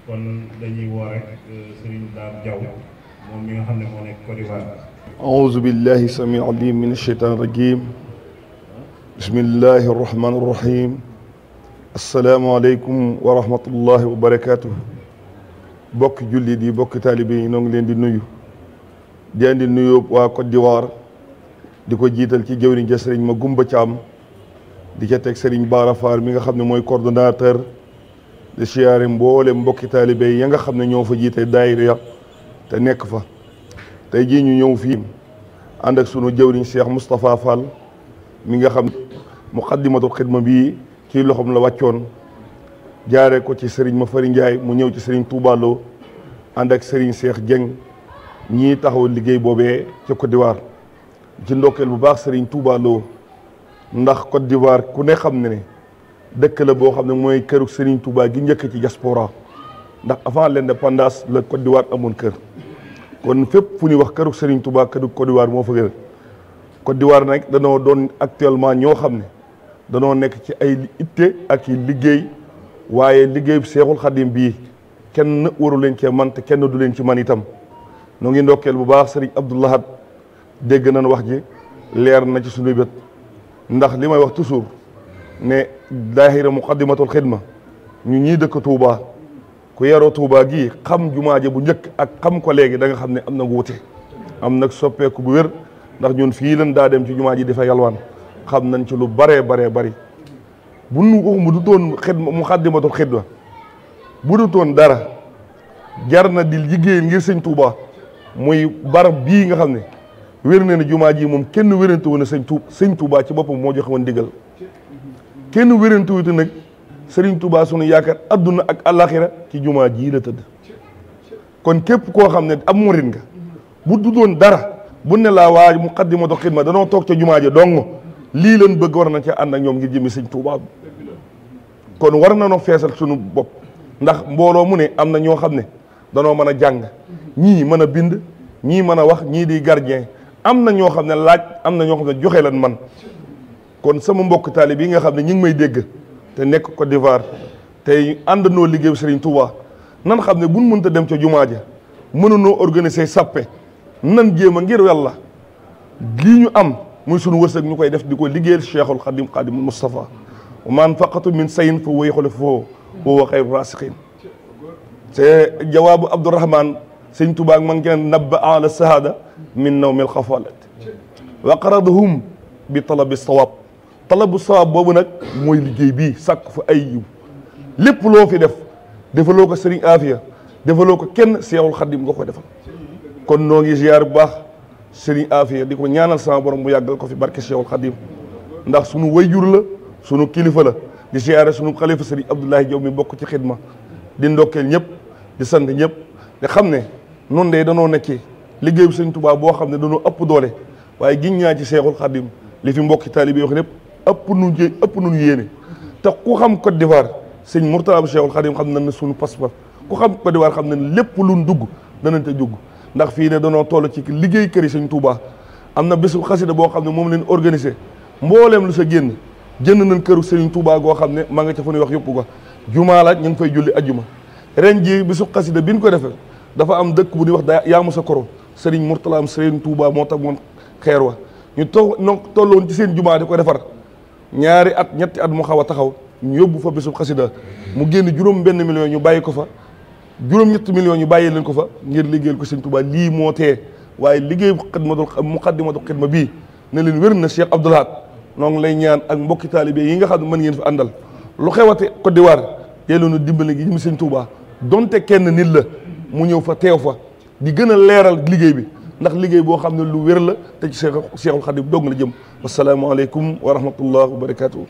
kon dañuy woo rek Serigne Dame Diaw moom mi nga xam ne moo nekk Côte d'Ivoire. أعوذ بالله السميع العليم من الشيطان الرجيم بسم الله الرحمن الرحيم السلام عليكم ورحمة الله وبركاته bokk jullit yi bokk taalibe yi noo ngi leen di nuyu di andi nuyu waa Côte d'Ivoire di ko jiital ci jëwriñ ja Serigne Magoumba Thiam di ca teg Serigne Bara Fall mi nga xam ne mooy coordonnateur di siyaare mboole mbokki taalibe yi ya nga xam ne ñoo fa jiite daayira te nekk fa tey jii ñu ñëw fii ànd ak sunu jëwriñ Cheikh Moustapha Fall mi nga xam muqaddimatul xidma bii ci loxoom la wàccoon jaare ko ci Serigne Mafari Ndiaye mu ñëw ci Serigne Touba Lo ànd ak Serigne Cheikh Dieng ñii taxaw liggéey boobee ca Côte d'Ivoire ci ndokkeel bu baax Serigne Touba Lo ndax Côte d'Ivoire ku ne xam ne dëkk la boo xam ne mooy këru Serigne Touba gi njëkk ci diaspora ndax avant l'indépendance la Côte d'Ivoire amoon kër kon fépp fu ñuy wax këru Serigne Touba këru Côte d'Ivoire moo fa gën Côte d'Ivoire nag danoo doon actuellement ñoo xam ne danoo nekk ci ay itte ak i liggéey waaye liggéey Seexul Xadim bii kenn waru leen cee man te kenn du leen ci man itam noo ngi ndokkeel bu baax Serigne Abdou Lahad dégg nañ wax ji leer na ci suñu bët ndax li may wax toujours ne daahira muqaddimatul xidma ñu ñii dëkk Touba ku yaroo Touba gii xam jumaa ji bu njëkk ak xam ko léegi da nga xam ne am na wuute am nag soppeeku bu wér ndax ñun fii lañ daa dem ci jumaa ji dafa yalwaan xam nañ ci lu baree bari bu nu waxuma du toon xidma muqaddimatul xidma bu du toon dara jar na di liggéey ngir sëñ Touba muy barab bii nga xam ne wér na ne jumaa ji moom kenn wérante woon sëñ Touba ci boppam moo joxe woon ndigal kenn wérante wuute nag Serigne Touba sunu yaakaar adduna ak alaxira ci jumaa ji la tëdd kon képp koo xam ne am murit nga bu du doon dara bu ne laa waa muqaddimatul xidma danoo toog ca jumaa ji dong lii leen bëgg war na ca ànd ak ñoom ngir jëmi sëñ Touba kon war na noo feesal sunu bopp ndax mbooloo mu ne am na ñoo xam ne danoo mën a jàng ñii mën a bind ñii mën a wax ñii di gardien am na ñoo xam ne laaj am na ñoo xam ne joxe lan man kon sama mbokk taalib yi nga xam ne ñi ngi may dégg te nekk Côte d'Ivoire tey àndandoo liggéeyu Serigne Touba nan xam ne buñ mënta dem ca jumaa ja mënunoo organiser sappe nan jéem a ngir yàlla lii ñu am muy sunu wërsëg ñu koy def di ko liggéeyal Cheikhul Khadim Khadimul Moustapha wa man faqatu min sayin fa way xole foo wa xayru rasiqin c'est jawaabu Abdourahman Serigne Touba ak man ngeen nabba ala sahada min nawmil xafalat wa qaradahum bi talabi sawab talabu sawab boobu nag mooy liggéey bii sàkk fa ay yiw lépp loo fi def defaloo ko Serigne Afia defaloo ko kenn Seexul Xadim nga ko defal kon noo ngi ziar bu baax Serigne Afia di ko ñaanal sama borom bu yàggal ko fi barke Seexul Xadim ndax sunu wayjur la sunu kilifa la di ziare sunu xalifa Serigne Abdoulaye Diaw mi bokk ci xidma di ndokkeel ñëpp di sant ñëpp te xam ne noonu de danoo nekkee liggéey bu Serigne Touba boo xam ne danoo ëpp doole waaye giñ ñaa ci Seexul Xadim li fi mbokki taalibe wax lépp ëpp nu yéene te ku xam Côte d'Ivoire sëñ Mourtada bu Cheikhul Khadim xam nañ ne suñu passeport ku xam Côte d'Ivoire xam nañ lépp luñ dugg danañ te dugg ndax fii ne danoo toll ci liggéey kër yi sëñ Touba am na bésu xasida boo xam ne moom leen organisé mbooleem lu sa génn jënd nañ këru sëñ Touba goo xam ne maa nga ca fu ñuy wax yëpp ko jumaa la ñu ngi fay julli ajjuma ren ji bésu xasida bi ñu ko defee dafa am dëkk bu ñuy wax daa yaa musa koro sëriñ Mourtada am sëriñ Touba moo tax moon xeer wa ñu tolloon ci seen jumaa di ko defar ñaari at ñetti at mu xaw a taxaw ñu yóbbu fa bésub xasida mu génn juróom benn million ñu bàyyi ko fa juróom ñetti million ñu bàyyi leen ko fa ngir liggéeyal ko sëñ Touba lii moo tee waaye liggéey muqaddimatul xidma bii ne leen wér na Cheikh Abdou Lahad noo ngi lay ñaan ak mbokki taalibe yi nga xam ne mën ngeen fi àndal lu xewate Côte d'Ivoire teeloonu dimbale gi jëm sëñ Touba donte kenn nit la mu ñëw fa teew fa di gën a leeral liggéey bi ndax liggéey boo xam ne lu wér la te ci Cheikhul Khadim dong la jëm wasalaamaaleykum wa rahmatullah wa barakatuh